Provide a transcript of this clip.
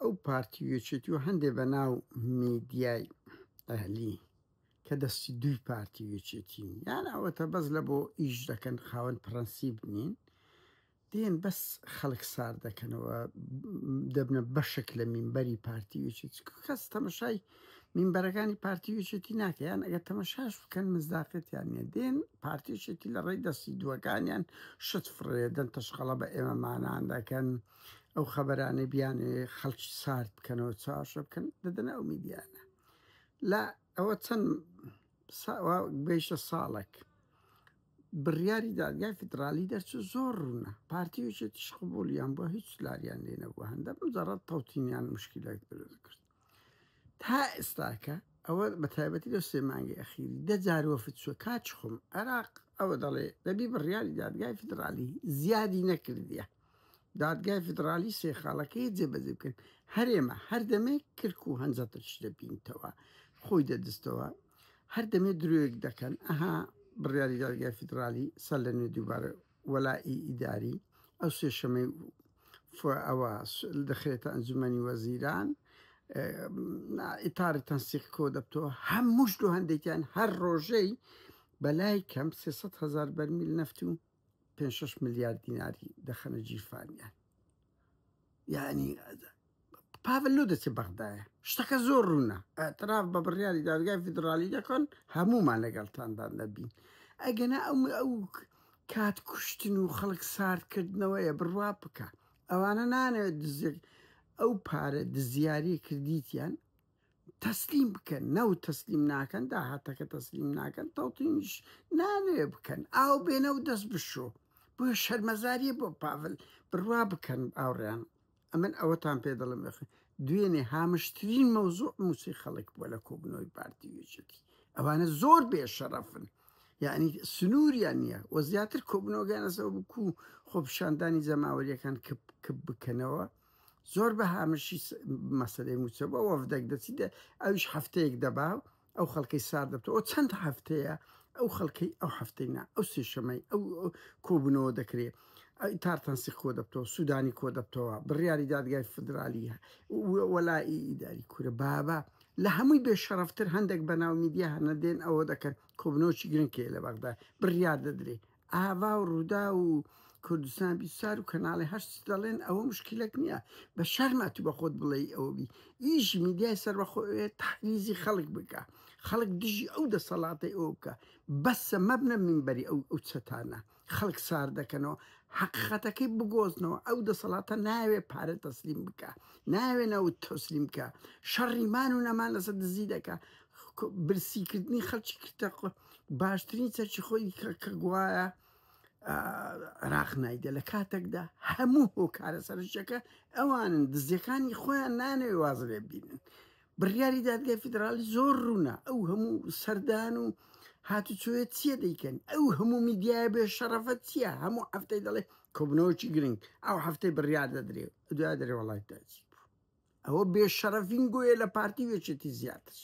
ئەو پارتی و یەکێتی و هەندێ بە ناو میدیای ئەهلی کە دەستی دووی پارتی و یەکێتین یان ئەوەتە بەس لە بۆ ئیش دەکەن خاوەن پرەنسیب نین دێن بەس خەڵک سارد دەکەنەوە دەبنە بەشێک لە مینبەری پارتی و یەکێتی کەس تەمەشای مینبەرەکانی پارتی و یەکێتی ناکە یان ئەگەر تەمەشاش بکەن مزداقێتیان نیە دێن پارتی و یەکێتی لە ڕێی دەستی دووەکانیان شت فڕێدەن تەشقەڵە بە ئێمەمانان دەکەن ئەو خەبەرانەی بیانەوێ خەڵکی سارد بکەنەوە چاوەشە بکەن دەدەنە ئەو میدیانە لە ئەوە چەند گەیشتە ساڵێک بڕیاری دادگای فیدرالی دەرچوو زۆر ڕوونە پارتی و یەکێتیش قبوڵیان بووە هیچ لاریان لێ نەبووە هەندە مجرد تەوتینیان مشکلێک دروست کرد تا ئێستاکە ئەوە بە تایبەتی لەو سێ مانگی ئەخیری دە جار وەفد چووە کاچ خۆم عێراق ئەوە دەڵێ دەبی بڕیاری دادگای فیدرالی زیادی نەکردیە دادگای فیدرالی سێ خاڵەکەی جێبەجێ بکەن هەرێمە هەر دەمێک کرک و هەنجەترش دەبینتەوە خۆی دەدستەوە هەر دەمێ درۆیەک دەکەن ئەها بڕیاری دادگای فیدرالی سەر لە نوێ دووبارە وەلائی ئیداری ئەو سێشەمەی ئەوە دەخرێتە ئەنجومەنی وەزیران ئیتاری تەنسیق کۆ دەبتەوە هەمووش دوو هەندێکیان هەر ڕۆژەی بەلای کەم 300 هزار بەرمیل نەفت و 5 ملیار دیناری دەخەنە گیرفانیان یعنی پاڤل لۆ دەچێ بەغدایە؟ شتەکە زۆر ڕوونە، ئیعتراف بە بڕیاری دادگای فیدڕالی دەکەن، هەموومان لەگەڵتاندا دەبین. ئەگەنا ئەو ئەو کات کوشتن و خەڵک ساردکردنەوەیە بڕوا بکە ئەوانە نانەوێت دزێک ئەو پارە دزیاریە کردیتیان تەسلیم بکەن نەوت تەسلیم ناکەن داهاتەکە تەسلیم ناکەن تەوتینیش نانەوێ بکەن ئاو بێنە و دەست بشۆ بۆیە شەرمەزاریە بۆ پاڤل بڕوا بکەن ئاوڕیان ئەمن ئەوەتان پێ دەڵێم ئەخ دوێنێ هامشترین مەوزوع مووچەی خەڵک بووە لە کۆبوونەوەی پارتی و یەکێتی ئەوانە زۆر بێ شەڕەفن یعنی سنووریان نییە و زیاتر کۆبوونەوەکان لەسەر بکو خۆپیشاندانی جەماوەریەکان کپ کپ بکەنەوە زۆر بە هامشی مەسەلەی مووچە بۆ وەفدێک دەچی ئەویش هەفتەیەک دەبا ئەو خەڵکەی سارد دەبتەوە چەند هەفتەیە ئەو خەڵکەی ئەو هەفتەی نا ئەو سێشەمەی ئەو کۆبوونەوە دەکرێ ئیتار تەنسیق کۆ دەبتەوە سوودانی کۆ دەبتەوە بڕیاری دادگای فدرالی وەلائی ئیداری کورە بابە لە هەمووی بێ شەرەفتر هەندێک بەناو میدیا هەنە دێن ئەوە دەکەن کۆبنەوەی گرنگ هەیە لە بەغدا بڕیار دەدرێ ئاڤا و ڕووداو و کوردستان 24 و کەناڵی هەشت دەڵێن ئەوە مشکلەک نییە بە شەرمە تو بە خۆت بڵێی ئەوە بی ئیشی میدیای سەربەخۆ ئەوێ تەحریزی خەڵک بکە خەڵک دژی ئەو دەسەڵاتەی ئەوە بکە بەسە مەبنە مینبەری ئەو ئەو چەتانە خەڵک سار دەکەنەوە حەقیقەتەکەی بگۆزنەوە ئەو دەسەڵاتە ناوێ پارە تەسلیم بکە ناوێ نەوت تەسلیم بکە شەڕی مان و نەمان لەسەر دزی دەکا برسیکردنی خەڵکی کردە باشترین چەکی خۆی کە گوایە عراق نایدە لە کاتێکدا هەموو هۆکارە سەرەکیەکە ئەوانن دزیەکانی خۆیان نانەوێ واز لێ بینن بڕیاری دادگای فیدرالی زۆر ڕوونە ئەو هەموو سەردان و هاتوچۆیە چییە دەیکەن ئەو هەموو میدیایە بێ شەڕەفە چییە هەموو هەفتەی دەڵێ کۆبنەوەکی گرنگ ئەو هەفتەی بڕیار دەدرێ دوای دەرێ وڵای تاچی بوو ئەوە بێ شەرەفین گۆیە لە پارتی وێچێتی زیاتر.